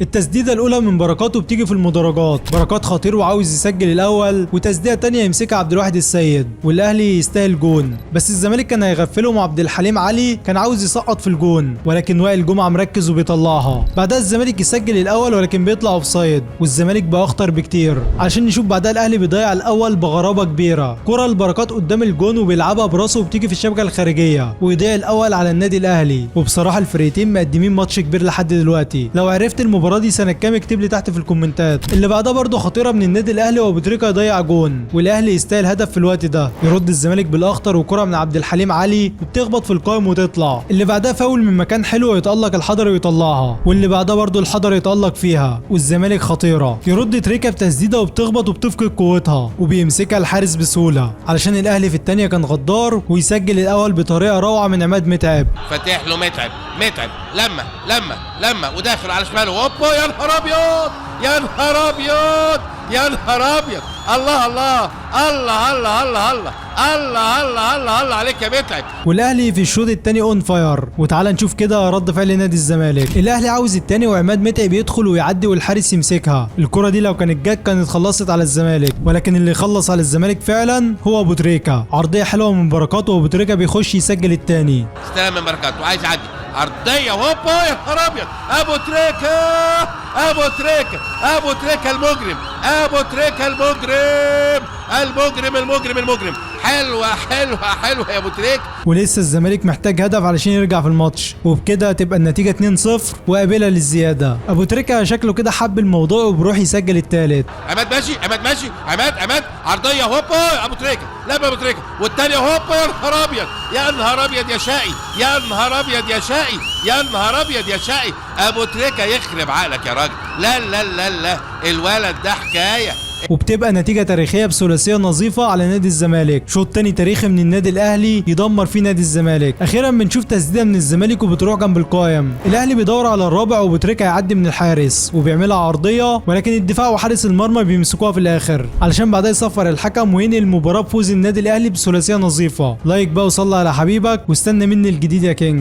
التسديده الاولى من بركات وبتيجي في المدرجات، بركات خطير وعاوز يسجل الاول، وتسديده تانية يمسكها عبد الواحد السيد والاهلي يستاهل جون، بس الزمالك كان هيغفلهم وعبد الحليم علي كان عاوز يسقط في الجون، ولكن وائل جمعه مركز وبيطلعها. بعدها الزمالك يسجل الاول ولكن بيطلع offside، والزمالك بقى اخطر بكتير. عشان نشوف بعدها الاهلي بيضيع الاول بغرابة كبيرة، كره البركات قدام الجون وبيلعبها براسه وبتيجي في الشبكة الخارجية ويضيع الاول على النادي الاهلي. وبصراحة الفريقين مقدمين ماتش كبير لحد دلوقتي. لو عرفت المباراة دي سنة كام اكتب لي تحت في الكومنتات. اللي بعدها برضه خطيرة من النادي الاهلي وابو تريكه يضيع جون، والاهلي يستاهل هدف في الوقت ده. يرد الزمالك بالاخطر وكره من عبد الحليم علي وبتخبط في القائم وتطلع. اللي بعدها فاول من مكان حلو ويتالق الحضري ويطلعها، واللي بعدها برضه الحضري يتالق فيها والزمالك خطيرة. يرد تريكه بتسديده وبتخبط وبتفقد قوتها وبيمسكها الحارس بسهولة، علشان الاهلي في الثانية كان غدار ويسجل الاول بطريقة روعه من عماد متعب. فاتح له متعب، متعب لما لما لما وداخل على شماله، هوبا يا نهار ابيض يا نهار ابيض يا نهار ابيض، الله الله الله الله الله الله الله الله الله الله عليك يا متعب. والاهلي في الشوط الثاني on fire. وتعالى نشوف كده رد فعل نادي الزمالك. الاهلي عاوز الثاني وعماد متعب يدخل ويعدي والحارس يمسكها. الكره دي لو كانت جت كانت خلصت على الزمالك، ولكن اللي خلص على الزمالك فعلا هو ابو تريكه. عرضية حلوة من بركات وابو تريكه بيخش يسجل الثاني. استلم من بركات وعايز يعدي، عرضية هوبا يا نهار ابيض، ابو تريكه ابو تريكه ابو تريكه المجرم، ابو تريكه المجرم المجرم المجرم المجرم، حلوة حلوة حلوة يا ابو تريكه. ولسه الزمالك محتاج هدف علشان يرجع في الماتش، وبكده تبقى النتيجة 2-0 وقابله للزياده. ابو تريكه شكله كده حب الموضوع وبيروح يسجل الثالث. عماد ماشي، عماد ماشي، عماد عماد عرضية هوبا ابو تريكه، لما ابو تريكه والثانية هوبا يا نهار ابيض يا نهار ابيض يا شقي، يا نهار ابيض يا شقي، يا نهار ابيض يا شقي، ابو تريكه يخرب عقلك يا راجل، لا لا لا لا الولد ده حكاية. وبتبقى نتيجة تاريخية بثلاثية نظيفة على نادي الزمالك. شوط تاني تاريخي من النادي الأهلي يدمر فيه نادي الزمالك. أخيرا بنشوف تسديدة من الزمالك وبتروح جنب القائم. الأهلي بيدور على الرابع وبتريكة يعدي من الحارس وبيعملها عرضية، ولكن الدفاع وحارس المرمى بيمسكوها في الآخر، علشان بعدها يصفر الحكم وينهي المباراة بفوز النادي الأهلي بثلاثية نظيفة. like بقى وصلي على حبيبك واستنى مني الجديد يا king.